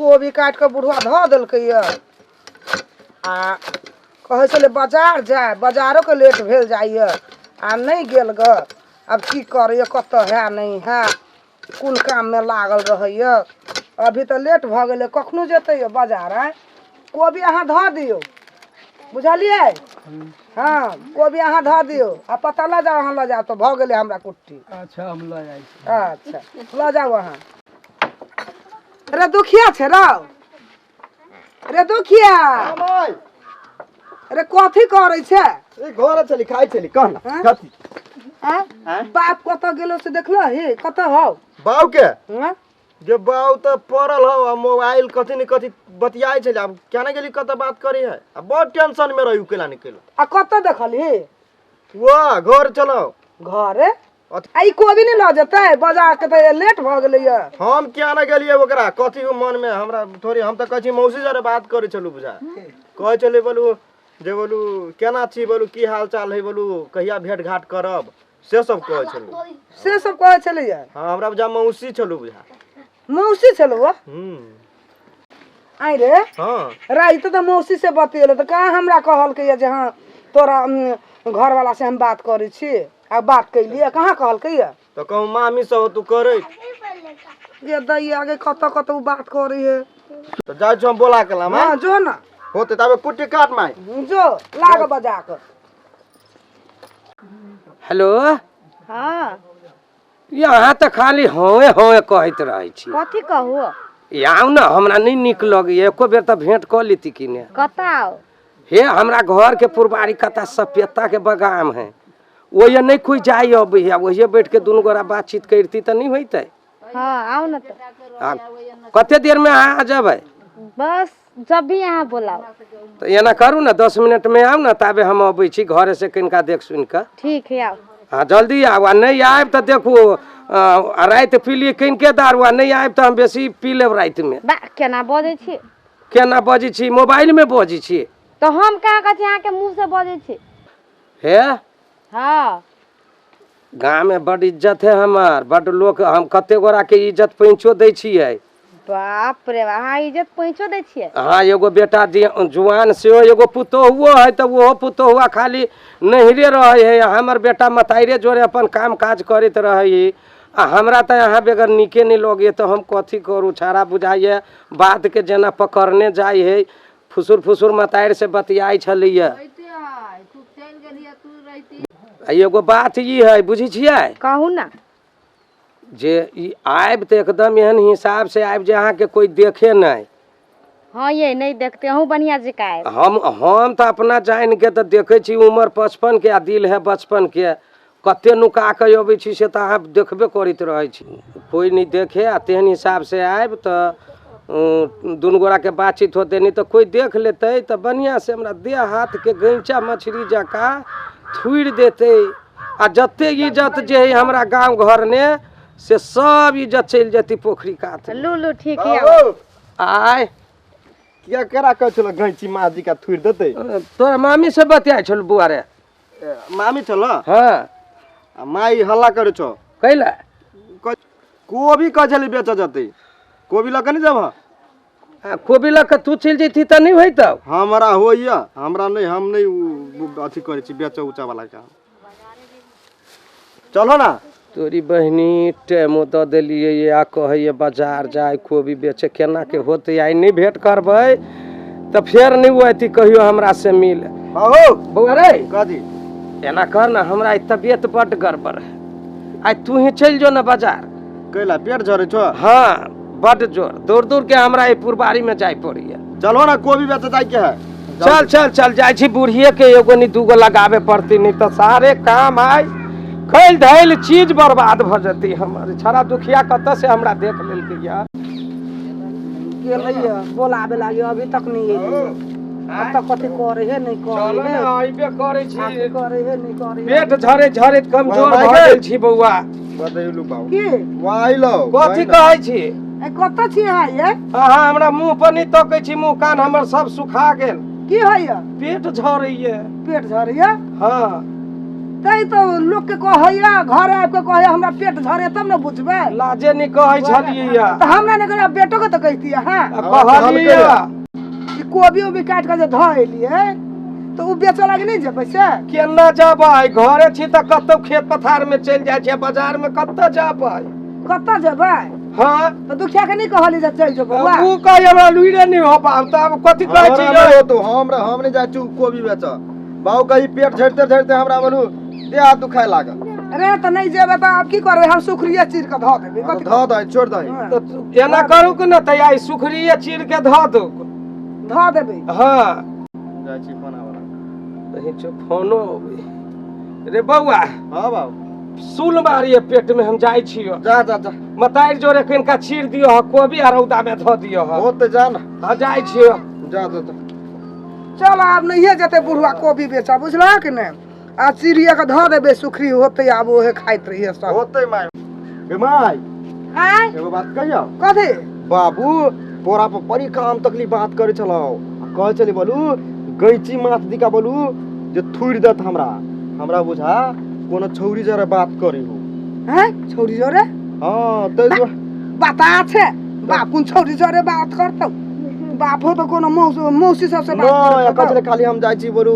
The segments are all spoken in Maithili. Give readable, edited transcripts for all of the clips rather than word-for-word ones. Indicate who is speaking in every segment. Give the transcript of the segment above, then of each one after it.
Speaker 1: कोबी काटि कऽ बुढ़वा धऽ देलकै यऽ आ कहै छलै बाजार जाय, बाजारोके लेट भेल जाइए आ नहि गेल गऽ। आब की करैए, कतऽ है नहि है, कोन काममे लागल रहैए। अभी तऽ लेट भऽ गेलै, कखनो जेतै यौ बाजार। आँय, कोबी अहाँ धऽ दियौ, बुझलियै? हँ, कोबी अहाँ धऽ दियौ आ पता लऽ जाउ, अहाँ लऽ जाउ तऽ भऽ गेलै हमरा कुट्टी।
Speaker 2: अच्छा, हम लऽ जाइ छी।
Speaker 1: अच्छा, लऽ जाउ अहाँ। रे दुखिया छै रौ, रे दुखिया, रे कथी करै छै?
Speaker 3: ए घर चली खाइ चली, कह ना।
Speaker 1: हाँ?
Speaker 3: कथी?
Speaker 1: आँय?
Speaker 3: आँय?
Speaker 1: बाप कतऽ गेलो से देखलो ही? कतऽ हौ?
Speaker 3: बाऊ के?
Speaker 1: हाँ?
Speaker 3: जे बाऊ तऽ पड़ल हौ आ मोबाइल कथी ने कथी बतियाइ छलै। आब केना गेली, कतऽ बात करी है, आ बड़ टेंशन में रही, केला निकल।
Speaker 1: आ कतऽ देखलही?
Speaker 3: वाह, घर चलो।
Speaker 1: घरे आ ई कोबी नहि लऽ जेतै बाजार के? तऽ लेट भऽ गेलैया।
Speaker 3: हम किया ने गेलियै ओकरा कथी हो मन में हमरा थोड़ी। हम तऽ कहै छी मौसी जरे बात करै छलू, बुझा कहै छलै, बोलू जे बोलू केना छी, बोलू की हाल चाल है, बोलू कहिया भेंट घाट करब, से सब कहै छलू।
Speaker 1: से सब कहै छलैया?
Speaker 3: हाँ, हमरा बुझा मौसी छलू बुझा।
Speaker 1: मौसी छलौ?
Speaker 3: हम्म।
Speaker 1: आइ रे।
Speaker 3: हाँ।
Speaker 1: राति तऽ मौसी से बतियेलो तऽ कहाँ हमरा कहलकै जे हाँ तोरा घरवाला से हम बात करै छी आ बात कैलियै, कहाँ कहलकै ये?
Speaker 3: तऽ कहूँ मामी सब तू करै।
Speaker 1: ये दैया गे, कतऽ कतऽ उ बात करै है।
Speaker 3: तऽ जाइ छी हम बोला के लाम।
Speaker 1: हाँ, जो ना।
Speaker 3: होते ताबे कुट्टी काट माय।
Speaker 1: जो लाग बजा कऽ।
Speaker 2: हेलो।
Speaker 4: हाँ।
Speaker 2: यहाँ तऽ खाली हौए हौए कहैत रहै छी।
Speaker 4: कथी कहू?
Speaker 2: आउ ने, हमरा नहि नीक लगैए, एको बेर तऽ भेंट कऽ लेती कि ने।
Speaker 4: कतऽ आउ?
Speaker 2: हे हमरा घर के पुरबारी कता सपेता के बगान है, ओहिए नहि कोइ जाइ अबै है, ओहिए बैठ के दुनू गोरा बातचीत करती तऽ नहि होइतै?
Speaker 4: हाँ, आउ ने तऽ।
Speaker 2: आ कते देर में अहाँ आ जेबै?
Speaker 4: बस जब भी अहाँ बोलाओ।
Speaker 2: तऽ एना करू ने, 10 मिनटमे आउ ने, ताबे हम अबै छी घरे से कनिका देख सुनि कऽ।
Speaker 4: ठीक है, आउ।
Speaker 2: हाँ, जल्दी आउ। आ नहि आयब तऽ देखू, राति पी लिए कनिके दारू, आ नहि आयब तऽ हम बेसी पी लेब रातिमे।
Speaker 4: बा, केना बजै छी?
Speaker 2: केना बजै छी? मोबाइलमे बजै छी।
Speaker 4: तऽ हम कहाँ कहै छी अहाँके मुँह से बजै छी।
Speaker 2: हे।
Speaker 4: हाँ।
Speaker 2: गाँवमे बड्ड इज्जत है हमर, बड्ड लोक, हम कते गोराके इज्जत पैंचो दै छियै।
Speaker 4: बाप रे, अहाँ इज्जत पैंचो दै छियै?
Speaker 2: हाँ, एगो बेटा जुआन सेहो, एगो पुतोहुओ है तऽ ओहो पुतोहुआ खाली नहिरे रहै है, हमर बेटा मताइरे जोरे अपन काम काज करैत रहै है। आ हमरा तऽ अहाँ बगैर नीके नहि लगैए, तऽ हम कथी करू? छाड़ा बुझाइए बातके जेना पकड़ने जाइ है, फुसुर फुसुर मतारि से बतियाइ छलैए। आ एगो बात ई है, बुझै छियै?
Speaker 4: कहू ने।
Speaker 2: जे ई आबि तऽ एकदम एहन हिसाब से आबि जे अहाँके कोइ देखे नहि।
Speaker 4: हाँ ये, नहीं देखते, अहूँ बढ़िया जकाँ आयब।
Speaker 2: हम तऽ अपना जानिके तऽ देखै छी, उमर 55 के आ दिल है बचपन के। कते नुका कऽ अबै छी से तऽ अहाँ देखबे करैत रहै छी। कोइ नहि देखे आ तेहन हिसाबसँ आबि तऽ दुनू गोराके बातचीत होतै, नहि तऽ कोइ देख लेतै तऽ बढ़िआँसँ हमरा देह हाथके गैँचा मछरी जकाँ थुड़ि देतै आ जते इज्जत जे हइ हमरा गाँव घरमे से सब इज्जत चलि जेतै पोखरि कात।
Speaker 4: लू लू, ठीक है, आउ।
Speaker 2: आय।
Speaker 3: किया, केरा कहै छलो गैंची माछ जी का थुड़ि देतै?
Speaker 2: तोरा मामी से बतियाइ छल बुआ रे।
Speaker 3: मामी छल।
Speaker 2: हाँ।
Speaker 3: आ माई हल्ला करै छौ।
Speaker 2: कैला?
Speaker 3: कोबी कहै छली बेचऽ जेतै, कोबी लऽ कऽ नहि जेबह?
Speaker 2: आ कोबी लऽ कऽ तू चलि जैती तऽ नहि होइतौ?
Speaker 3: हमरा होइया, हमरा नहि, हम नहि अथी करै छी बेचऽ उचऽ वाला काम। चलो ना।
Speaker 2: तोरी बहिनी, टाइमो दऽ देलियै आ कहैए बाजार जाय कोबी बेचे, केना के होतै? आइ नहि भेंट करबै तऽ फेर नहि ओ अथी कहियो हमरा से मिल।
Speaker 3: आहो।
Speaker 2: बौआ रे।
Speaker 3: कथी?
Speaker 2: एना कर ने, हमरा आइ तबियत बड्ड गड़बड़ है, आइ तू ही चलि जो ने बाजार।
Speaker 3: कैला, पेट झरै छौ?
Speaker 2: हाँ, बड्ड जोर, दूर दूर के हमरा ई पुरबारी में जाय पड़ैया।
Speaker 3: चलो ना, कोबी बेचे जाय के है।
Speaker 2: चल चल चल, जाइ छी। बूढ़िए के एगो नहीं दूगो लगाबे पड़ती, नहीं तऽ सारे काम आइ खैल धैल चीज बर्बाद भऽ जेतै हमर। छड़ा दुखिया कतऽ से हमरा देख लेलकै या।
Speaker 1: गेलैया बोलाबे लागी, अभी तक नहीं एलै। कतऽ कथी करे है, नहीं करे है।
Speaker 2: अइबे करै
Speaker 1: कथी करे है, नहीं करे है।
Speaker 2: पेट झरे झरे कमजोर भऽ गेल छी बौआ।
Speaker 3: बतैलू बाबू।
Speaker 1: की?
Speaker 3: वाइलो।
Speaker 2: कथी कहै छी?
Speaker 1: ए, कतऽ छी अहाँ ये?
Speaker 2: अहाँ हमरा मुँह पर नहि तकै छी, मुँह कान हमर सब सुखा गेल।
Speaker 1: की होइया?
Speaker 2: पेट झरैये।
Speaker 1: पेट झरैया?
Speaker 2: हाँ।
Speaker 1: तै तो लोक के कहैया घर आबि के कहैया हमरा पेट झरे तब ने बुझबै।
Speaker 2: लाजे नहीं कहै छलियै।
Speaker 1: तऽ हमरा नहि कहैया, बेटो के तऽ कहितियै। हाँ
Speaker 2: कहलियै
Speaker 1: ई कोबी उबी काटि कऽ जे धऽ एलियै तऽ ओ बेचऽ लागी नहि जेबै से?
Speaker 2: केना जेबै, घरे छी तऽ कतौ खेत पथार में चलि जाइ छियै, बाजार में कतऽ जेबै?
Speaker 1: कतऽ जेबै?
Speaker 2: हाँ
Speaker 1: तऽ दुखिया के नहि कहली जे चलि जो बौआ?
Speaker 2: उ कहै हमरा लुइरे नहीं हो पाब, तऽ आब कथी कहै छी?
Speaker 3: हमरा नहि होतो, हमरा हम नहि जाइ छी कोबी बेचऽ। बाबू कही पेट झड़ते झड़ते हमरा बोलू देह हाथ दुखाय लागल।
Speaker 1: अरे तऽ नहि जेबै तऽ आब की करबै, हम सुखरिये चीर कऽ धऽ देबै। कथी
Speaker 3: धऽ दही, छोड़ि दही।
Speaker 1: हाँ,
Speaker 2: तऽ एना करू कि ने तऽ आइ सुखरिये चीर के धऽ दू।
Speaker 1: धऽ देबै।
Speaker 2: हाँ
Speaker 3: जाइ छी फोन आबऽ लागल।
Speaker 2: फोनो अबै रे बौआ।
Speaker 3: हाँ बाबू।
Speaker 2: सुल मारिए पेट में, हम जाइ छियो।
Speaker 3: जा जा जा।
Speaker 2: मतारि जोरे कनिका चीर दियो ह कोबी आ रौदा में धऽ दियो ह।
Speaker 3: होते जा ना।
Speaker 2: हाँ जाइ छियो।
Speaker 3: जा जा जा।
Speaker 1: चल आब नहिये जेतै बुढ़वा कोबी बेचऽ, बुझलह कि नहि? आ चिड़िया के धऽ देबै सुखरी होतै, आब ओहे खाइत रहियै सब।
Speaker 3: होते माय। गे माय।
Speaker 1: आँय?
Speaker 3: एगो बात कहियौ।
Speaker 1: कथी?
Speaker 3: बाबू तोरा पर बड़ी काम तकलीफ बात करै छलौ, कहै छली बोलू गैची माथ दिका बोलू जे थुरि देत हमरा, हमरा बुझा कोनो छौरी जरे बात करी हो।
Speaker 1: हैं छौरी जरे?
Speaker 3: हाँ तै दुआरे
Speaker 1: बता छै बाप कोन छौरी जरे बात करतौ? बाप हो तऽ कोनो मौसी सबसे बात
Speaker 3: नहि
Speaker 1: करतौ।
Speaker 3: कहै छलै खाली हम जाइ छी बोलू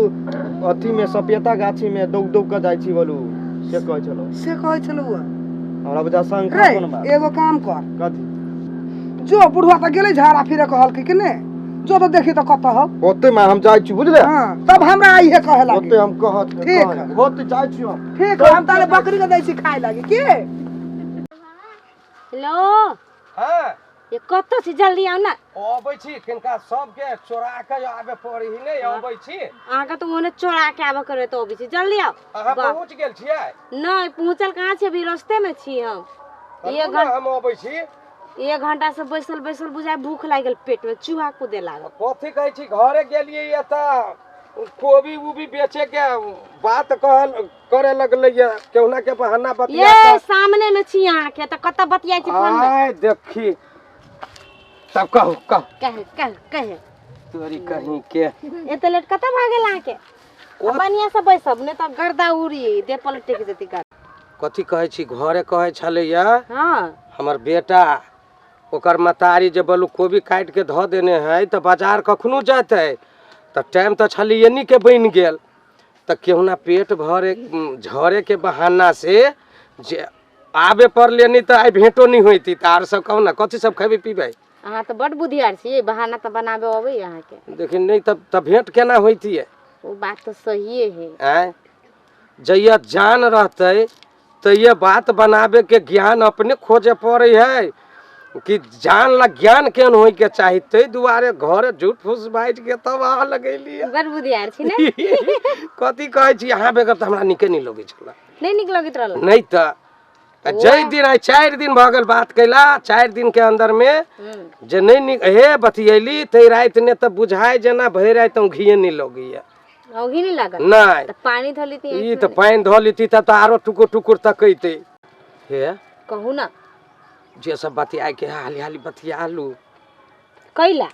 Speaker 3: अथी में सपेता गाछी में दौग दौग के जाइ छी बोलू, से कहै छलौ।
Speaker 1: से कहै छलौ?
Speaker 3: हमरा बुझा शंका
Speaker 1: रे
Speaker 3: कोनो बात।
Speaker 1: एगो काम कर।
Speaker 3: कथी?
Speaker 1: जो बुढ़वा तऽ गेलै झाड़ा फिरे कहलकै कि नहि, जो तऽ देखी तऽ कतऽ हौ।
Speaker 3: होते माय हम जाइ छी बुझले।
Speaker 1: हाँ तब हमरा इहे कहे लागी।
Speaker 3: होते हम कहत।
Speaker 1: ठीक।
Speaker 3: होते जाइ छी हम।
Speaker 1: ठीक है, हम ताले बकरी के दै छी खाय लागी की।
Speaker 4: हेलो।
Speaker 2: हाँ
Speaker 4: ये कतऽ छी, जल्दी आउ ना।
Speaker 2: अबै छी, किनका सबके चोरा के आबे पड़ी ही नहीं, अबै छी।
Speaker 4: अहाँके तऽ ओने चोरा के आबऽ करबै तऽ अबै छी, जल्दी आउ।
Speaker 2: अहाँ
Speaker 4: वाह।
Speaker 2: पहुँच गेल छियै?
Speaker 4: नहि पहुँचल कहाँ छी, अभी रस्ते में छी हम।
Speaker 2: एक घंटा हम अबै छी।
Speaker 4: एक घंटा से बैसल बैसल बुझाय भूख लागि गेल, पेट में चूहा कूदे लागल।
Speaker 2: कथी कहै छी, घरे गेलियै या तऽ कोबी उबी बेचे के बात कहल करे लगलै या केहुना के बहाना बतिया।
Speaker 4: ये सामने में छी अहाँके, तऽ कतऽ बतियाइ छी फोन में?
Speaker 2: आय देखी तब कहू कहू।
Speaker 4: कहे कहे कहे।
Speaker 2: तोरी कहीं के
Speaker 4: एते लेट कतऽ भऽ गेल अहाँके? बढ़िया से बैसब नहि तऽ गर्दा उड़ी देह पर टेक जेती गर्दा।
Speaker 2: कथी कहै छी, घरे कहै छलैया
Speaker 4: हाँ
Speaker 2: हमर बेटा ओकर मतारी जे बोलू कोबी काटि के धऽ देने है तऽ बाजार कखनो जेतै, तऽ टाइम तऽ छलियनी के बनि गेल, तऽ केहुना पेट भरे झरे के बहाना से जे आबे पड़ले, नहीं तऽ आइ भेंटो नहीं होइती। तऽ आर सब कहू ना, कथी सब खेबै पीबै?
Speaker 4: अहाँ तऽ बड बुधियार छी, बहाना तऽ बनाबे अबै अहाँके।
Speaker 2: देखिन नहीं तब तऽ भेंट केना होइती?
Speaker 4: ओ बात तऽ सहिए है।
Speaker 2: आँय जहिया जान रहतै तहिया बात बनाबे के ज्ञान अपने खोजे पड़े है कि जान ला ज्ञान केहन होय के चाही, ताहि दुआरे घर झूठ फूस बाजि के तब अहाँ लगेलियै।
Speaker 4: बड़ बुधियार छी ने।
Speaker 2: कथी कहै छी, अहाँ बगैर तऽ हमरा नीके नहि लगै छलै।
Speaker 4: नहि नीक लगैत रहल?
Speaker 2: नहि तऽ जाहि दिन आइ 4 दिन भऽ गेल बात कैला, 4 दिन के अंदर में जे नहि नीक हे बतियैली तै राति ने तऽ बुझाय जेना भरि राति औंघिए नहि लगैया।
Speaker 4: औंघी नहीं लागल?
Speaker 2: नहि।
Speaker 4: तऽ पानी धऽ लेती?
Speaker 2: ई तऽ पानि धऽ लेती तब तऽ आरो टुकुर टुकुर तकैते। हे
Speaker 4: कहू ना।
Speaker 2: जे सब बतियाए के है हाली हाली बतिया लू।
Speaker 4: कैला?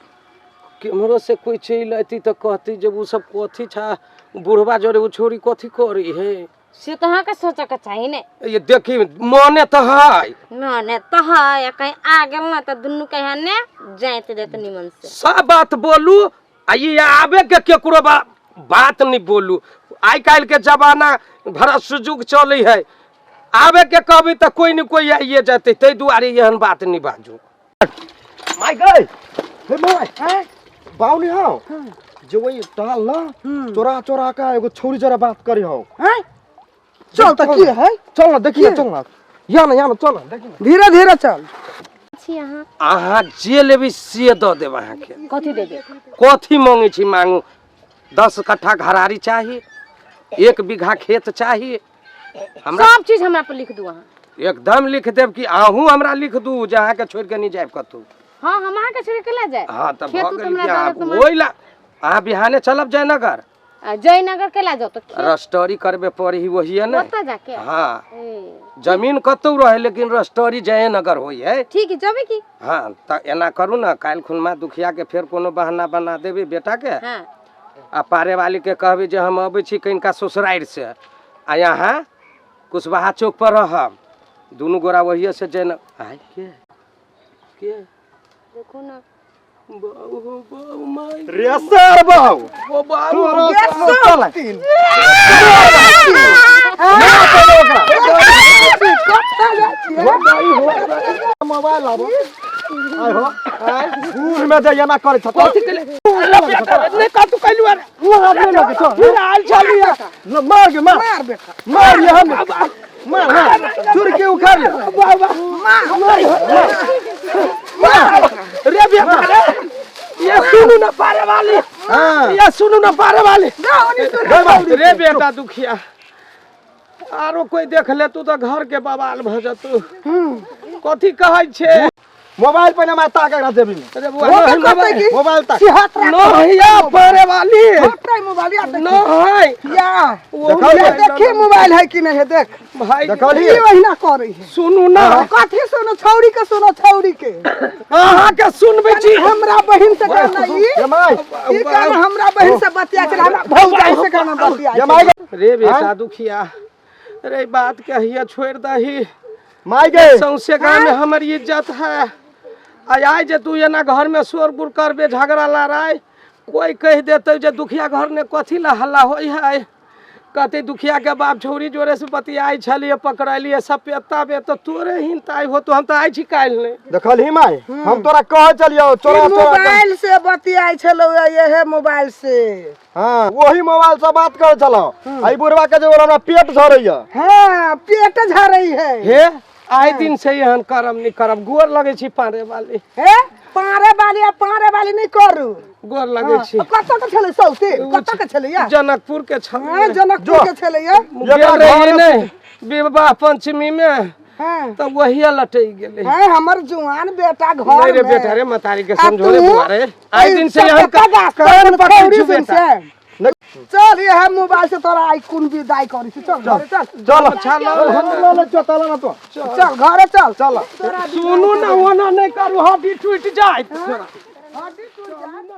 Speaker 2: केम्हरो से कोई चलि अयती तऽ कहती जे ओ सब कथी छा बुढ़वा जोरे ओ छोरी कथी करी है।
Speaker 4: से तऽ अहाँके सोचऽ के चाही ने।
Speaker 2: ये देखी मने तऽ है।
Speaker 4: मने तऽ है, कहीं आ गेल ना तऽ दुनू के यहाँ ने जाइत देत निमन से।
Speaker 2: सब बात बोलू आ ई आबे के केकरो बात नहीं बोलू। आइ काल्हि के जमाना भरत युग चलै है, आबे के कहबी तऽ कोई न कोई आइए जेतै, ताहि दुआरे एहन बात नहीं बाजू।
Speaker 3: माय गए हे my बाउनी हौ जे वही टाल ना चोरा चोरा का एगो छौरी जरा बात करी हौ।
Speaker 1: हैं चल तऽ की है,
Speaker 3: चल ना देखिए, चल ना या ना या ना चल ना देखी ना।
Speaker 1: धीरे धीरे चल।
Speaker 4: छी अहाँ
Speaker 2: अहाँ जे लेबै से दऽ देब अहाँके।
Speaker 4: कथी देबै?
Speaker 2: कथी मांगै छी मांगू, 10 कट्ठा घरारी चाही, 1 बीघा खेत चाही हमरा,
Speaker 4: सब चीज हमरा पर लिख दू अहाँ।
Speaker 2: एकदम लिख देब कि अहूँ हमरा लिख दू जे अहाँके छोड़ि के नहि जायब कतहु।
Speaker 4: हाँ हम अहाँके छोड़ि के ला जाए।
Speaker 2: हाँ तऽ
Speaker 4: खेत
Speaker 2: भऽ
Speaker 4: उत
Speaker 2: गेल
Speaker 4: हमरा
Speaker 2: कि अहाँ
Speaker 4: दऽ देत।
Speaker 2: ओहि ला अहाँ बिहाने चलब जयनगर।
Speaker 4: आ जयनगर के ला जाओ तऽ खेत
Speaker 2: रजिस्ट्री करबे पड़ी वही ने
Speaker 4: ओतऽ जाके।
Speaker 2: हाँ
Speaker 4: ए,
Speaker 2: जमीन कतौ रहे लेकिन रजिस्ट्री जयनगर होइ है।
Speaker 4: ठीक है जेबै की।
Speaker 2: हाँ तऽ एना करू ने, काल्हि खुनमा दुखिया के फेर कोनो बहाना बना देबै बेटा के।
Speaker 4: हाँ
Speaker 2: आ पारे वाली के कहबै जे हम अबै छी कनिका ससुरारि से, आ यहाँ कुशवाहा चौक पर रहब दुनू गोरा वही से जैन आय के के
Speaker 4: देखू ना।
Speaker 2: बाबू हो बाबू माय।
Speaker 3: रे सर बाबू।
Speaker 2: ओ बाबू।
Speaker 3: चल। मोबाइल आबो आय हो बूढ़ में जे एना करै छ।
Speaker 2: कथी के नहीं का तू कैलू अरे?
Speaker 3: मार ले चल।
Speaker 2: फिर आयल छलियै।
Speaker 3: न, मार के मार।
Speaker 1: मार बेटा।
Speaker 3: मार ये हम मार मार चुर के उखाड़ ले।
Speaker 2: मार रे बेटा रे, ये सुनू ना पारे वाली।
Speaker 3: हां।
Speaker 2: ये सुनू ना पारे वाली रे बेटा दुखिया, आरो कोई देख ले तू तो घर के बवाल भ जतू। कथी कहै छे?
Speaker 3: मोबाइल पर ना ताक एकरा जेबी में।
Speaker 2: अरे बुआ,
Speaker 1: वो
Speaker 2: नहीं,
Speaker 1: तो कहते
Speaker 2: मोबाइल-
Speaker 1: कि
Speaker 3: मोबाइल ताक।
Speaker 1: सिहत राख।
Speaker 2: नहीं या पारे वाली।
Speaker 1: हटै मोबाइल या देख।
Speaker 2: नहीं।
Speaker 1: या
Speaker 2: वो
Speaker 3: देखल
Speaker 1: ये देखी मोबाइल है कि नहीं है देख।
Speaker 2: भाई।
Speaker 3: देखलही?
Speaker 1: ई ओहिना करै है।
Speaker 2: सुनू ना।
Speaker 1: कथी सुनो? छौड़ी के सुनो, छौड़ी के।
Speaker 2: अहाँ के सुनबै छी।
Speaker 1: हमरा बहिन से कहना ई।
Speaker 3: ये माय।
Speaker 1: ई कहना हमरा बहिन से बतिया छलै, हमरा भौजाई से कहना बतिया।
Speaker 3: ये माय।
Speaker 2: रे बेटा दुखिया रे, बात कहिए छोड़ दही।
Speaker 3: माय गे।
Speaker 2: सौंसे गाँव में हमर इज्जत है। आ आइ जे तू एना घर में शोर गुर करबे, झगड़ा लड़ाई, कोई कहि देते जे दुखिया घर में कथी ला हल्ला होइ है, कहते दुखिया के बाप छौरी जोरे से बतियाइ छलिए, पकड़लिए सपेता बे तो तोरे हिंताई हो तो हम तो आइ छी काल्हि नहीं।
Speaker 3: देखलही माय, हम तोरा कहै चलियो चोरा चोरा।
Speaker 1: मोबाइल से बतियाइ छलौ इहे मोबाइल से।
Speaker 3: हां, वही मोबाइल से बात करै छलौ। आई बुढ़वा के जे हमरा पेट झरैया।
Speaker 1: हां, पेट झरै है।
Speaker 2: हे आइ दिन से एहन करम नहीं करब, गोर लगै छी पारे वाली।
Speaker 1: हे पारे वाली आ पारे वाली नहीं करू।
Speaker 2: गोर लगै छी।
Speaker 1: कतऽ के छलै सौते? कतऽ के छलै या?
Speaker 2: जनकपुर के छलै।
Speaker 1: हां, जनकपुर के छलै या।
Speaker 2: गेल रहियै नहि विवाह पंचमी में?
Speaker 1: हां।
Speaker 2: तब वही लटक गेलै।
Speaker 1: हां, हमर जुआन बेटा घर
Speaker 2: नहीं रे
Speaker 1: में।
Speaker 2: बेटा रे, मतारी के
Speaker 1: आ
Speaker 2: समझो रे
Speaker 1: तू?
Speaker 2: बुआ रे, आइ दिन से एहन
Speaker 1: कान
Speaker 2: कान पकड़ छु बेटा।
Speaker 1: चल ये मोबाइल से तोरा आई कोन विदाई करी छी, चल घरे चल।
Speaker 3: चल।
Speaker 2: अच्छा
Speaker 3: हम लऽ ले चल ना तो।
Speaker 1: चल घरे चल।
Speaker 3: चल।
Speaker 2: सुनू ना, ओना नहीं करू, हड्डी टूटि जायत।
Speaker 1: हड्डी टूटि जायत।